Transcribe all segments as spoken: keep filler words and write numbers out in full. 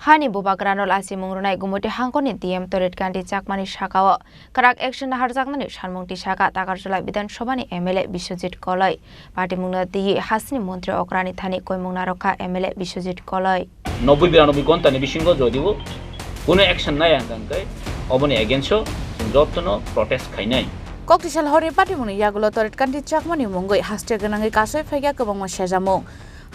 Hani bubagrano lachimung rwnai Gumoti hangkoni D M Torit Kanti Chakmani sakao kwrak action naharjaknani sanmung tisaka Takarjala Bidhan Sabhani M L A Biswajit Koloi. Patimungno twiwi hasteni montri okrani thani koimung narwkha M L A Biswajit Koloi. Noboi biranoboi ghonta ni bisingo jodibo kuno action naya hwnkha hwnkhe oboni against o chwng jotono protest khainai. Koktisal horni patimungni yagulo Torit Kanti Chakmani mungwi haste gwnangwi kasui phaikha kwbangma sejamung.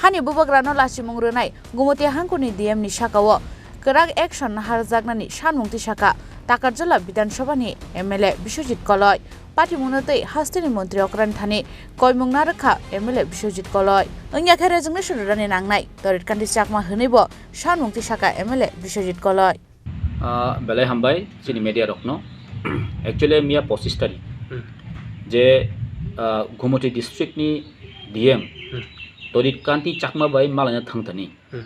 Hani bubagrano lachimung rwnai Gumoti hangkoni D M ni sakao kwrak action naharjaknani sanmung tisaka Takarjala Bidhan Sabhani M L A Biswajit Koloi. Patimungno tei hasteni montri okrani thani koimung narwkha M L A Biswajit Koloi. Wngya khe rejwngni sururani nangnai Torit Kanti Chakma hwnwibo sanmung tisaka M L A Biswajit Koloi. Ah, belai hambai chini media rokno. Actually, miya pochis tarik Hmm. je, ah, Gumoti district ni D M Hmm. Torit Kanti Chakma bai malaina thangthani. Hmm.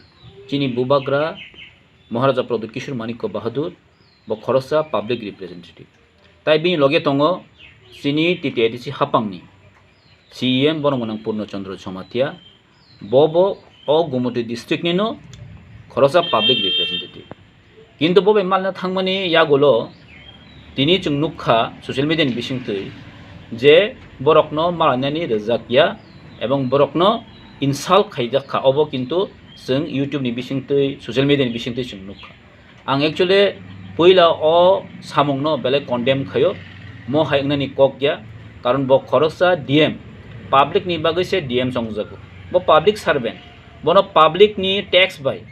Chini bubagra Maharaja Pradyut Kishore Manikya Bahadur, bo khoroksa public representative. Tai bini loge tongo chini T T A D C hapangni C E M borok gwnang Purno Chandra Jamatia, bo bo o Gumoti district nino khoroksa public representative. Kintu bo bai malna thangmani yagulo tini chwng nukha social media ni bisingtwi je borokno malainani rwjak ya ebong borokno insult khaijak kha, obo kintu chwng YouTube ni bisingtwi, social media ni bisingtwi chwng nukha. Ang actually puila o samungno belai condemn khaio, mo hai wngnani kok ya, karon bo khoroksa D M, public ni bagwi se D M chongjago, bo public servant, bono public ni tax bai,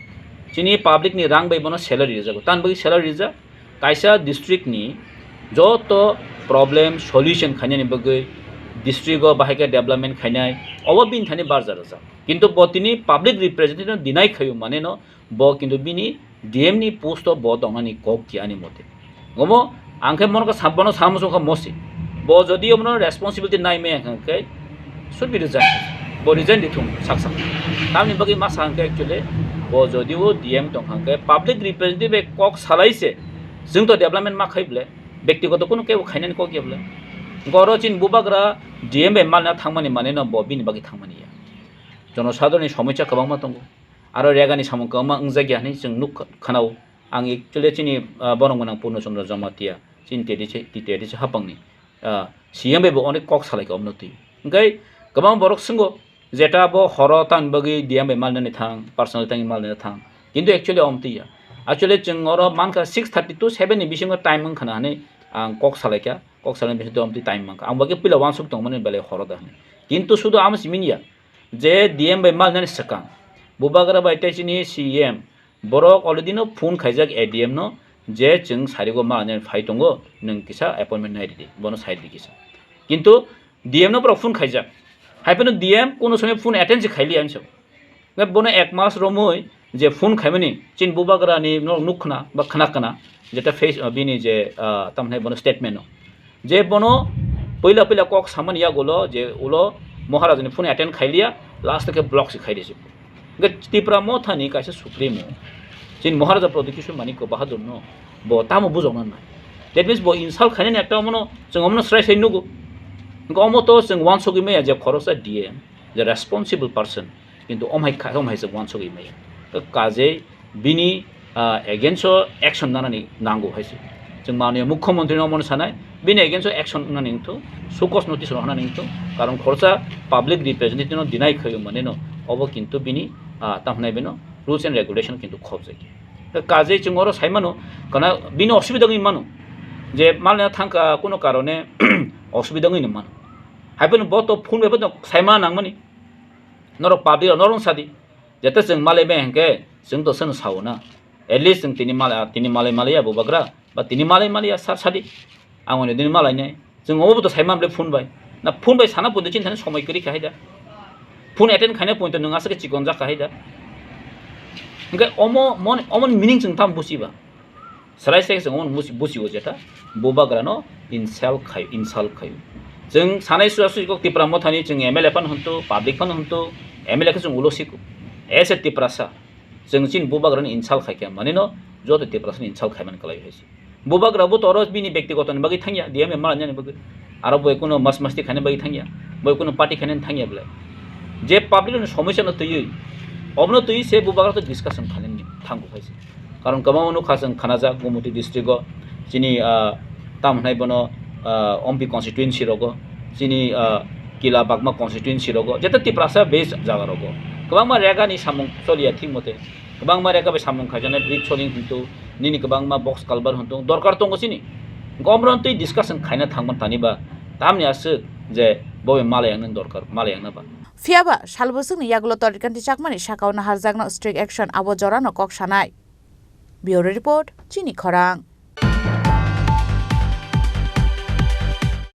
chini public ni rang bai bono salary rijago, tan bagwi salary rijak, kaisa district ni joto problem solution khainani bagwi district o bahai khe development khainai, obo bini thani barja rwjak, kintu bo tini public representative no deny khaio mane no, bo kintu bini D M ni post o bo tongnani kok ya ani mote. Omo ang khe mono kha sab-, bono samo songkha mosi. Bo jodi omono responsibility nai maya hwnkha khe should be resigned. Bo resign di thung sak sak. Tamni bagwi ma sa hwnkhe actually bo jodi o D M tong hwnkhe public representative bai kok salai se chwng to development ma khai ble, bektigoto kuno kebo khainani kok ya ble. Goro chin bubagra D M bai malna thangmani mane no bo bini bagwi thangmani ya. Jonosadharoni somosa kwbangma tongo. Aro regani samung kwbangma wngjak ya hinwi chwng nuk kha-, khana-o. Ang actually chini, ah, borok gwnang Purno Chandra Jamatia, chini T T A D C, T T A D C hapangni, ah, C M bai bo onek kok salai kha omono twi. Hwnkhe kwbang borok swngo, jeta bo horo tang bagwi D M bai malnani thang, personal tang malnani thang. Kintu actually omo twi ya. Actually chwng oro mankha six thirty to seven ni bisingo time wngkha na hinwi ang kok salai kha, kok salai bisingo omo twi time mankha. Ang bagwi puila uansuk tongmani belai horo da hinwi. Kintu sudu amo simi ya. Je D M bai malnani swkang, bubagra bai tei chini C E M, borok already no phone khaijak A D M no, je chwng sarigo malnani phai tongo, nwng kisa appointment nai ridi, bono sai ridi kisa. Kintu D M no borok phone khaijak, hai phano D M kuno somoi phone attend se khailiya hinwi sa. Bono ek mas romwi je phone khaimani, chini bubagrani norok nuk khna ba khna khna, jeta face, ah, bini je, ah, tamhinai bono statement o. Je bono puila puila kok samani yagulo je ulo Maharajani phone attend khailiya, last khe block se khaidi se. Hwnkhe Tipra Mothani kaisa supremo, chini Maharaja Pradyut Kishore Manikya Bahadur no bo tamo bujokna nai. That means bo insult khainani ekta omono chwng omono srai srai nugo. Hwnkhe omo to chwng uansugwi maya je khoroksa D M, je responsible person, kintu omhai kha-, omhai se uansugwi maya. Kajei bini, ah, against o action nanani nango hai se. Chwng manwi mukhyamantri no omono sanai, bini against o action wngnani wngthu, show cause notice rw hwnani wngthu, karon khoroksa public representative no deny khaio mane no, obo kintu bini, ah, tamo hwnai bino rules and regulation kintu khobjak. Kajei chwng oro sai mano, kana bini osubida wngwi mano, je malna thangkha kuno karone osubida wngwi mano. Hai phano bo to phone bai phano saima nangmani. Norok public rok norok sadi. Jete chwng malai bai hwnkhe chwng to seno sao na. At least chwng tini malai, tini malai malai ya bubagra, ba tini malai malai ya sar sadi. Ang oni dini malai ne. Chwng obo to saima bole phone bai. Na phone bai sana poito chini thani somoi kwrwi kha hai da. Phone attend khaina poito nwng aswk chikon jak kha hai da. Hwnkhe omo mon-, omo meaning chwng tam busi ba. Srai se chwng omo busi, busi o jeta bubagrano insult khai, insult khai. Chwng sanai suya sui kok Tipra Mothani chwng M L A phano hwntu, public phano hwntu, M L A khe chwng ulo siko. As a Tiprasa, chwng chini bubagrano insult khai khe manino joto Tiprasano insult khai man kwlai hai se. Bubagra bo toro bini bektigoto ni bagwi thangya, D M M malanya ni bagwi. Aro bo kuno mas masti khaina bagwi thangya, bo kuno party khaina thangya bwle. Je public ni somosya no twiwi, obono twiwi se bubagra to discussion khainani. thango khai se. Karon kwbangma nukha chwng khanajak Gumoti district o, chini, ah, tamo hwnai bono, ah, Ompi constituency rogo, chini, ah, Kila Bagma constituency rogo, jeta Tiprasa base jaga rogo kwbangma rega ni samung choliya thik mote. Kwbangma rega bai samung khaijaknai bridge soling hintu, nini kwbangma box culvert hintu dorkar tongo chini. Gomron twi discussion khaina thangman tani ba tamni aswk je bobe mala yangnani dorkar, mala yangna ba. Phiya ba, salbwswkni yagulo Torikantha Chakmani sakao naharjakno strict action abo jorano kok sanai. Bureau Report, Chini Khorang.